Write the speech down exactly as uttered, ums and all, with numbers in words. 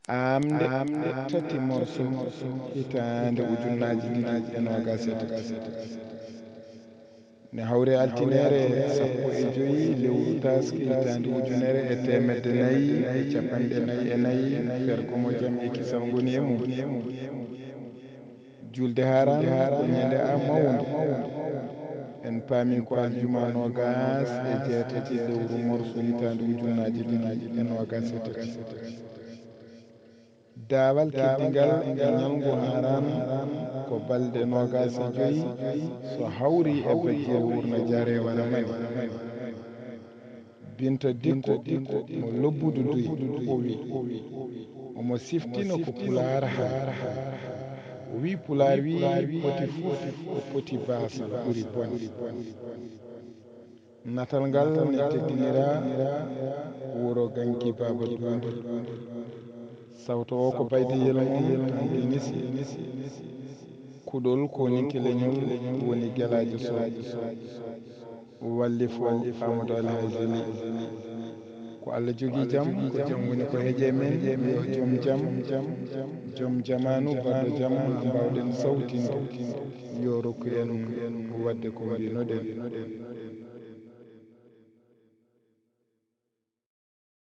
Aamnde tati morso hitaande ujunnaaji ɗiɗi e noogaas e tati. Ne hawri altineere sappo e joy lewru taaske hitaande ujunere e teemedde nayi e cappanɗe nayi e nayi, fergo mo jam e kisal ngoni e mum. Julde haaraan ko ñande a mawnde. En paami ko aljuma noogaas e jeetati lewru morso hitaande ujunnaaji ɗiɗi e noogaas e tati. Daawal keddingal e ñalngu haaraan ko balɗe noogaas e joy, so hawri e bajjel wuurna jaare wano mani. Binta Dikko mo Lobbudu Duy, o wi, omo siftina ko Pulaar haali. O wi, Pulaar wi, poti fof ko poti baasa ɓuri bonde. Natal ngal ne teddinira wuro Ganki Baaba Duundi. Sawto o ko baydeyel mon Tanti Nisi. Kuɗol ko ninki leñol woni Gelaajo Sow. Wallifo Amadou Alhaji Ly. Ko Allah jogii jam, ko jam woni ko heƴe men, yo jom jam, jom jamaanu baɗɗo jam, haa mbaawɗen sawtinde yo rokku en waɗde ko mbinoɗen.